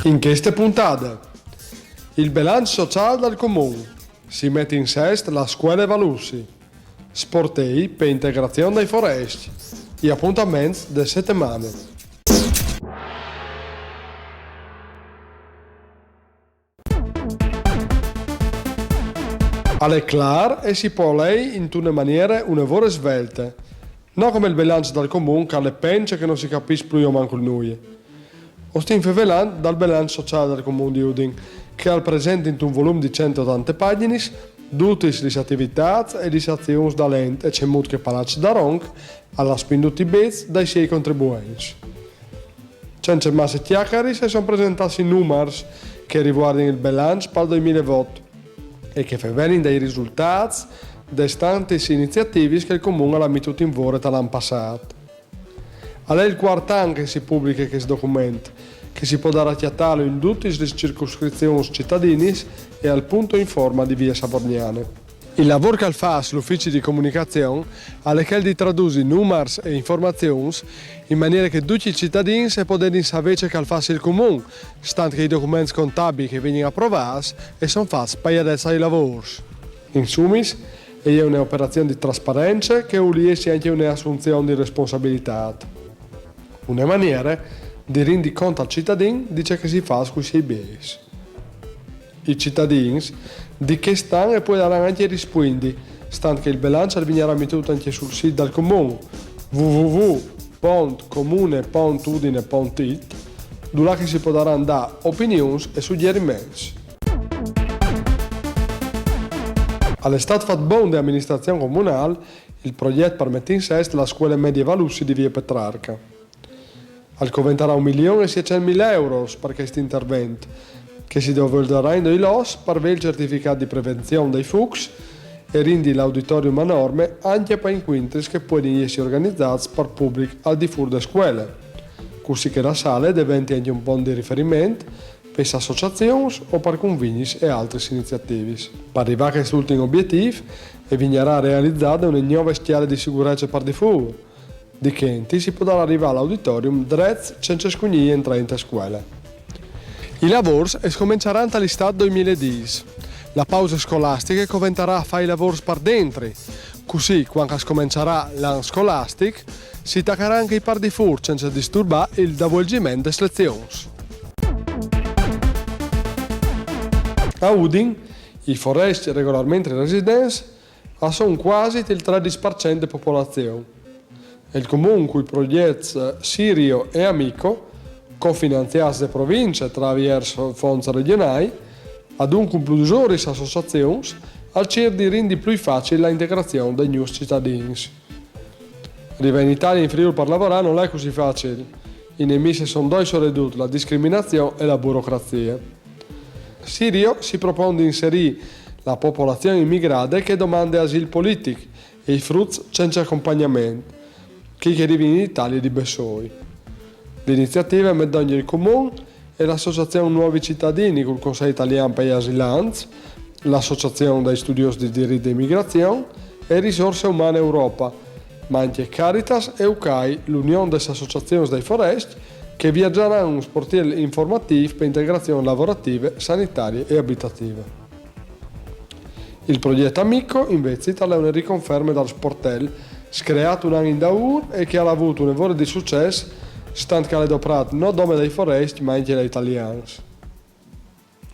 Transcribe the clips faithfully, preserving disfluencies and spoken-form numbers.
In cheste puntade, il belanç sociâl dal Comun, si met in sest la scuele Valussi, sportei pe integrazion dai forescj, i apontaments de setemane. Al è clâr e si pol lei intune maniere une vore svelte, no come il belanç dal Comun che al è pence che no si capìs plui o mancul nuie. O stin fevelant dal belanç sociâl dal Comun di Udin, che al presente intun volum di cent e otante pagjinis dutis lis ativitâts e lis azions dal ent e cemût che Palaç Daronc al à spindût i bêçs dai siei contribuents. Cence masse cjacaris a son presentâts i numars che rivuardin il belanç pal doi mil e vot e che fevelin dai risultâts des tantis iniziativis che il Comun al à metût in vore tal an passât. Al è il cuart an che si publiche chest document, che si podarà cjatâlu in dutis lis circumscrizions citadinis e al Punto Informa di vie Savorgnane. Il lavôr che al fâs l'ufici di comunicazion al è chel di tradusi numars e informazions in maniere che ducj i citadins a podin savê ce che al fâs il Comun, stant che i documents contabils che a vegnin aprovâts a son fats pai adets ai lavôrs. Insumis, e je une operazion di trasparence che e je ancje une assunzion di responsabilitât. Une maniere di rindi cont al citadin di ce che si fâs cui siei bêçs. I citadins di chest an a podaran ancje rispuindi, stant che il belanç al vignarà metût ancje sul sît dal Comun, w w w pont comune pont udine pont i t, dulà che si podaran dâ opinions e sugjeriments. Al è stât fat bon de aministrazion comunâl il progjet par meti in sest la scuele medie Valussi di vie Petrarca. Al coventarà un milion e sietcent mil euros par chest intervent, che si doveldarà in doi lôcs par vê il certificât di prevenzion dai fûcs e rindi l'auditorium a norme ancje pai incuintris che a puedin jessi organizâts par public al di fûr de scuele, cussì che la sale a deventi ancje un pont di riferiment pes associazions o par convignis e altris iniziativis. Par rivâ a chest ultin obietîf e vignarà realizade une gnove scjale di sigurece par di fûr, di chê int si podarà rivâ al auditorium drets cence scugnî jentrâ inte scuele. I lavôrs a scomençaran tal Istât doi mil e dîs. La pause scolastiche a coventarà a fâ i lavôrs par dentri, cussì cuant che al scomençarà l'an scolastic si tacaran ancje i par di fûr cence disturbâ il davuelziment des lezions. A Udin, i forescj regolarmentri residents a son cuasi il tredis par cent de popolazion. Il Comun cui progjets Sirio e Amico, cofinanziâts de provincie traviers fonts regjonâi, a duncul plui di dusôs associazions al cîr di rindi plui facil la integrazion dai gnûfs citadins. Rivâ in Italie e in Friûl par lavorâ nol è cussì facil. I nemîs a son doi soredut la discriminazion e la burocrazie. Sirio si propon di inserî la popolazion imigrade che a domande asîl politic e i fruts cence acompagnament, chei che a rivin in Italie di bessôi. L'iniziative e met dongje il Comun e l'associazion Nuovi Citadini cul Consei Talian pai Asilants, l'associazion dai studiôs di dirit de imigrazion e Risorse Umane Europa, ma ancje Caritas e UCAI, l'Union des Associazions dai Forescj, che a vierzaràn un sportîl informatîf pe integrazion lavorative, sanitarie e abitative. Il progjet Amico, invezit, al è une riconferme dal sportîl, screât un an indaûr e che al à vût une vore di sucès, stant che al è doprât no dome dai forescj, ma ancje dai talians.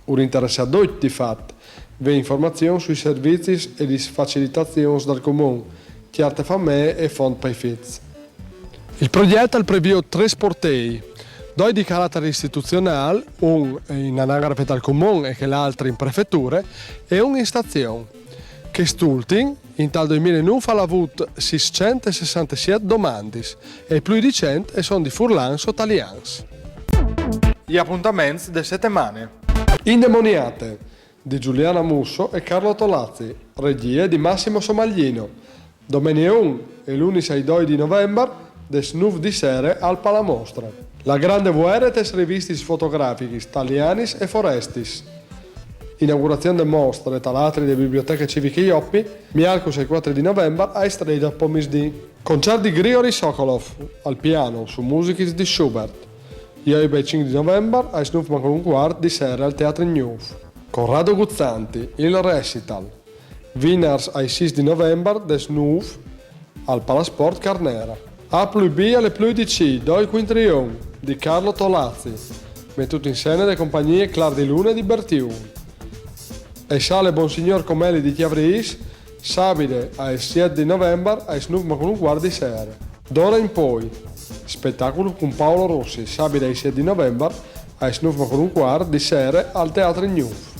Ur interesse a ducj, di fat, vê informazions sui servizis e lis facilitazions dal Comun, cjarte famee e font pai fîs. Il progjet al previôt trê sportei, doi di caratar istituzionâl, un in anagrafe dal Comun e chel altri in prefeture, e un in stazion. Chest ultin, intal doi mil e nûf al à vût sîscent e sessantesiet domandis, e plui di cent a son di furlans o talians. I apontaments de setemane. Indemoniate, di Giuliana Musso e Carlo Tolazzi, regjie di Massimo Somaglino. Domenie un e lunis ai doi di Novembar, des nûf di sere al Palamostre. La grande vuere tes revistis fotografichis talianis e forestis. Inaugurazion de mostre tal atri de Biblioteche Civiche Joppi, miercus ai cuatri di Novembar ae trê dal pomisdì. Concert di Grigory Sokolov al piano su musichis di Schubert. Joi venticinc di novembar, ai nûf mancul un cuart di sere al Teatri Gnûf. Corrado Guzzanti, il recital. Vinars ai sîs di novembar, des nûf, al Palasport Carnera. A plui bî al è plui di ci, doi cuintriun, di Carlo Tolazzi, metût in sene de compagnie Clar di Lune di Bertiun. E sale Bonsignor Comelli di Chiavrîs, sabide ai siet di novembar, ai nûf mancul un cuart di sere. D'ora in poi, spetacul cun Paolo Rossi, sabide ai siet di novembar, ai nûf mancul un cuart di sere al Teatri Gnûf.